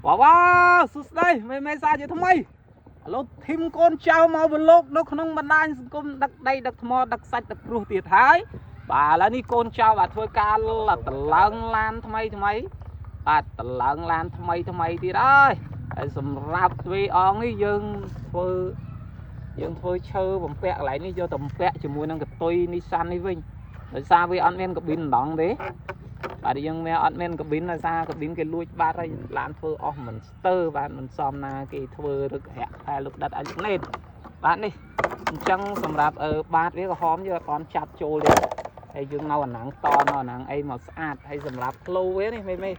វ៉ាវ៉ាសួស្តីមេមេសាជាថ្មីឥឡូវធីមកូនចៅមកប្រឡូកនៅក្នុងបណ្ដាញសង្គមដឹកដីដឹកថ្មដឹកសាច់ដឹកព្រោះទៀតហើយបាទឥឡូវនេះកូនចៅបាទធ្វើការតឡើងឡានថ្មីថ្មីបាទតឡើងឡានថ្មីថ្មីទៀតហើយហើយសម្រាប់ទ្វេអងនេះយើងធ្វើយើងធ្វើឈើបំពាក់កន្លែងនេះយកទៅបំពាក់ជាមួយនឹងកតុយ Nissan នេះវិញដោយសារវាអត់មានកាប៊ីនម្ដងទេ បាទយើងមានអត់មានកាប៊ីនដោយសារកាប៊ីនគេលួចបាត់ហើយឡានធ្វើអស់មិនស្ទើបាទមិនសមណាគេធ្វើរឹករាក់ផែលោកដិតឲ្យលោកណេតបាទនេះអញ្ចឹងសម្រាប់អឺបាតវាក្រហមយើងអត់ទាន់ចាប់ចូលទេហើយយើងនៅអាណាំងតនៅអាណាំងអីមកស្អាតហើយសម្រាប់ផ្លូវវានេះមេមេ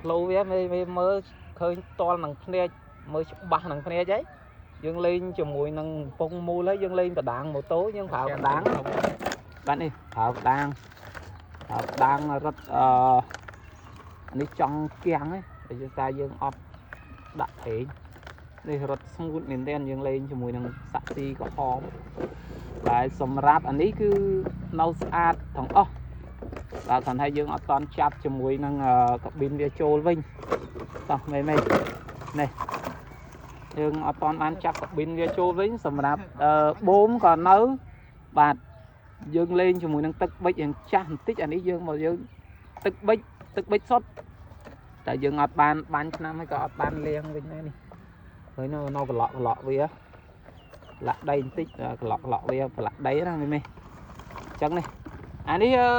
ផ្លូវវាមេមេមើលឃើញតល់នឹងភ្នែកមើលច្បាស់នឹងភ្នែកហើយយើងលេងជាមួយនឹងកំពង់មូលហើយយើងលេងបដាងម៉ូតូយើងប្រើបដាងបាទនេះប្រើបដាង ប្រើដាងរត់អឺអានេះចង់គៀងឯងដោយសារយើងអត់ដាក់ប្រេងនេះរត់ស្ងួតមែនទែនយើងលេងជាមួយនឹងសាក់ស៊ីក្រហមតែសម្រាប់អានេះគឺនៅស្អាតទាំងអស់បាទគ្រាន់តែយើងអត់តន់ចាប់ជាមួយនឹងកាប៊ីនវាចូលវិញតោះមេមេនេះយើងអត់តន់បានចាប់កាប៊ីនវាចូលវិញសម្រាប់បូមក៏នៅបាទ យើងលេងជាមួយនឹងទឹកប៊ិចយ៉ាងចាស់បន្តិចអានេះយើងមកយើងទឹកប៊ិចទឹកប៊ិចសុទ្ធតែយើងអត់បានបាញ់ឆ្នាំហើយក៏អត់បានលាងវិញដែរនេះឃើញនៅនៅក្លក់ក្លក់វាលាក់ដីបន្តិចក្លក់ក្លក់វាប្រឡាក់ដីណាមីមីអញ្ចឹងនេះអានេះអឺ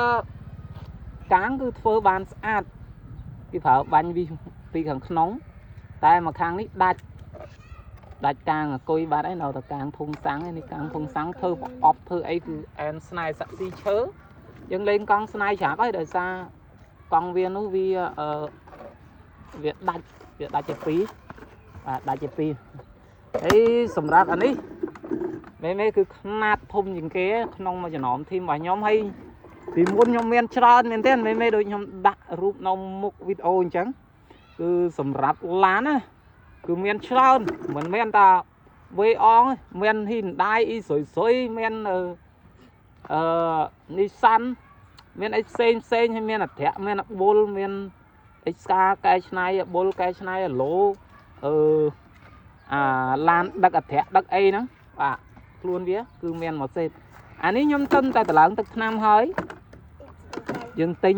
កាងគឺធ្វើបានស្អាតគេប្រើបាញ់វីពីខាងក្នុងតែមកខាងនេះដាច់ ដាច់កាងអគុយបាត់ហើយនៅតែកាងធុងសាំងឯនេះកាងធុងសាំងធ្វើប្រអប់ធ្វើអីគឺអែនស្នែសាក់ស៊ីឈើយើងលេងកង់ស្នែច្រាប់ហើយដោយសារកង់វានោះវាអឺវាដាច់វាដាច់ជាពីរបាទដាច់ជាពីរហើយសម្រាប់អានេះមេមេគឺខ្នាតធំជាងគេក្នុងមួយចំណោមធីមរបស់ខ្ញុំហើយពីមុនខ្ញុំមានច្រើនមែនទេមេមេដូចខ្ញុំដាក់រូបនៅមុខវីដេអូអញ្ចឹងគឺសម្រាប់ឡានណា គឺមានច្រើនមិនមែនតាវេអងទេមាន Hyundai Isuzu មានអឺអឺ Nissan មានអីផ្សេងផ្សេងហើយមានអធៈមានអបុលមានអិស្កាកែច្នៃអបុលកែច្នៃអាឡូអឺអាឡានដឹកអធៈដឹកអីហ្នឹងបាទខ្លួនវាគឺមានមកសេតអានេះខ្ញុំទិញតែតម្លើងទឹកថ្នាំហើយយើងទិញ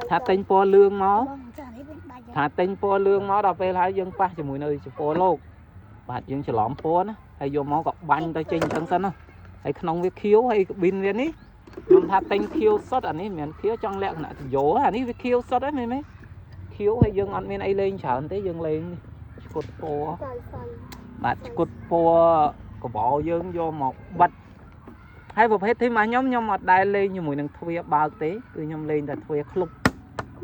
ថាទិញពណ៌លឿងមក បងចានេះវិញដាច់ ថាទិញពណ៌លឿងមកដល់ពេលហើយយើងប៉ះជាមួយនៅជពណ៌លោកបាទយើងច្រឡំពណ៌ណាហើយយកមកក៏បាញ់ទៅចេញអញ្ចឹងសិនណាហើយក្នុងវាខៀវហើយក្ប៊ីនវានេះខ្ញុំថាទិញខៀវសុទ្ធអានេះមិនមែនខៀវចង់លក្ខណៈតយោអានេះវាខៀវសុទ្ធហ្នឹងមែនទេខៀវហើយយើងអត់មានអីលេងច្រើនទេយើងលេងនេះឆ្កុតពណ៌ សយសយ បាទឆ្កុតពណ៌កបោយើងយកមកបិទហើយប្រភេទធីមរបស់ខ្ញុំខ្ញុំអត់ដែលលេងជាមួយនឹងទ្វារបើកទេគឺខ្ញុំលេងតែទ្វារក្លុប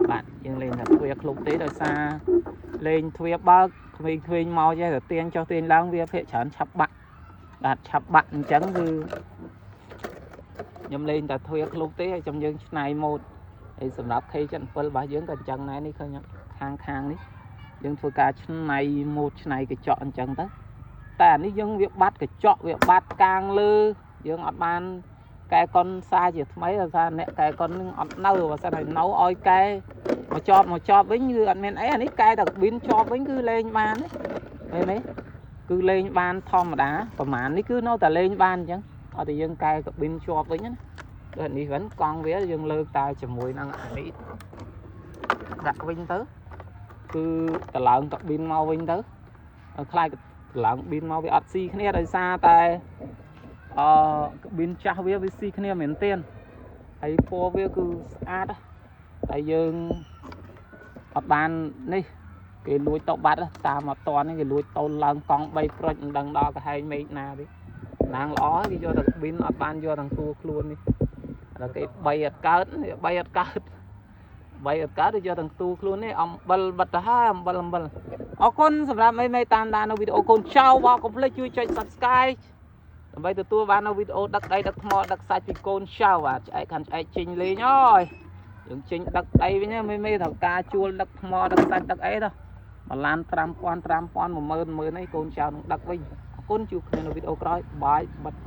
បាទយើងលេងតែទ្វារក្លុបទេដោយសារលេងទ្វារបើកក្មេងៗមកចេះតែទាញចុះទាញឡើងវាភាកច្រើនឆាប់បាក់បាទឆាប់បាក់អញ្ចឹងគឺខ្ញុំលេងតែទ្វារក្លុបទេហើយចាំយើងឆ្នៃម៉ូតហើយសម្រាប់ K77 របស់យើងក៏អញ្ចឹងដែរនេះឃើញអត់ខាងខាងនេះយើងធ្វើការឆ្នៃម៉ូតឆ្នៃកញ្ចក់អញ្ចឹងទៅ តែអានេះយើងវាបាត់កញ្ចក់វាបាត់កាងលើយើងអត់បានកែកុនសារជាថ្មីដោយសារអ្នកកែកុននឹងអត់នៅបើសិនឲ្យនៅឲ្យកែមកចប់មកចប់វិញគឺអត់មានអីអានេះកែតែប៊ីនជាប់វិញគឺលេងបានទេឃើញទេគឺលេងបានធម្មតាប្រហែលនេះគឺនៅតែលេងបានអញ្ចឹងអត់តែយើងកែកប៊ីនជាប់វិញណាដូចនេះវិញកង់វាយើងលើកតែជាមួយនឹងអានេះដាក់វិញទៅគឺតឡើងកប៊ីនមកវិញទៅខ្លាច ឡើងប៊ីនមកវាអត់ស៊ីគ្នាដោយសារតែអឺប៊ីនចាស់វាវាស៊ីគ្នាមែនទែនហើយពណ៌វាគឺស្អាតណាស់តែយើងអត់បាននេះគេលួចទៅបាត់តាមអត់តនេះគេលួចតូនឡើងកង់3ប្រុចមិនដឹងដល់កែងមេឃណាទេណាងល្អគេយកតែប៊ីនអត់បានយកទាំងតួខ្លួននេះដល់គេ3អត់កើត3អត់កើត3អត់កើតគេយកទាំងតួខ្លួននេះអំបិលបិទទៅហើយអំបិលអំបិល អរគុណសម្រាប់មេមេតាមដាននៅវីដេអូកូនចៅបាទកុំភ្លេចជួយចុច Subscribe ដើម្បីទទួលបាននៅវីដេអូដឹកដីដឹកថ្មដឹកសាច់ពីកូនចៅបាទឆ្អែកខាងឆ្អែកចេញលេងអើយយើងចេញដឹកដីវិញណាមេមេត្រូវការជួលដឹកថ្មដឹកសាច់ដឹកអីទៅមួយឡាន5000 5000 10000 10000អីកូនចៅនឹងដឹកវិញអរគុណជួបគ្នានៅវីដេអូក្រោយបាយបិទ។